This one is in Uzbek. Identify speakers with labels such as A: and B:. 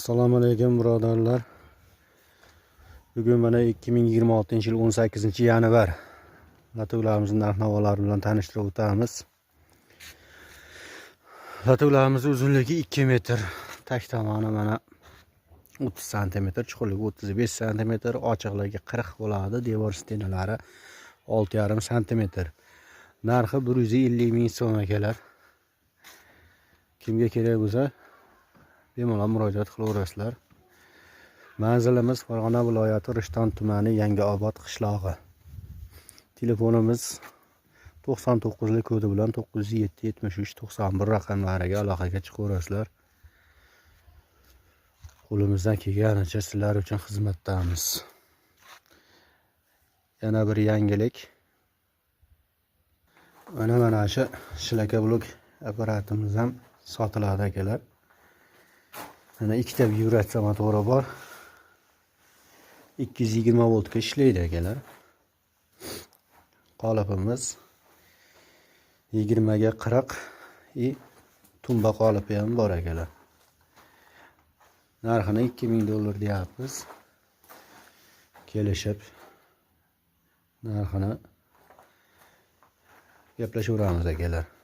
A: Assalomu alaykum, birodarlar. Bugun mana 2026 yil 18 yanvar. Lotoklarimizni narx navolari bilan tanishtirib o'tamiz. Lotoklarimiz uzunligi 2 metr, tag tomoni mana 30 santimetr, chuqurligi 35 santimetr, ochiqligi 40 bo'ladi, devor стена lari 6,5 santimetr. Narxi 150 ming so'm, akalar. Kimga kerak bo'lsa, bemalol murojaat qilaverasizlar. Manzilimiz Farg'ona viloyati, Rishton tumani, Yangiobod qishlog'i. Telefonimiz 99 lik kodi bilan 907 73 91 raqamlariga aloqaga chiqaverasizlar. Qo'limizdan kelganicha sizlar uchun xizmatdamiz. Yana bir yangilik. Mana shu шлакоблок apparatimiz ham sotiladi, akalar. Mana ikkita vibratsiya motori bor. 220 voltga ishlaydi, akalar. Qolipimiz 20 ga 40 и tumba qolipi ham bor, akalar. Narxini 2000 dollar deyapmiz. Kelishib narxini gaplashaveramiz, akalar.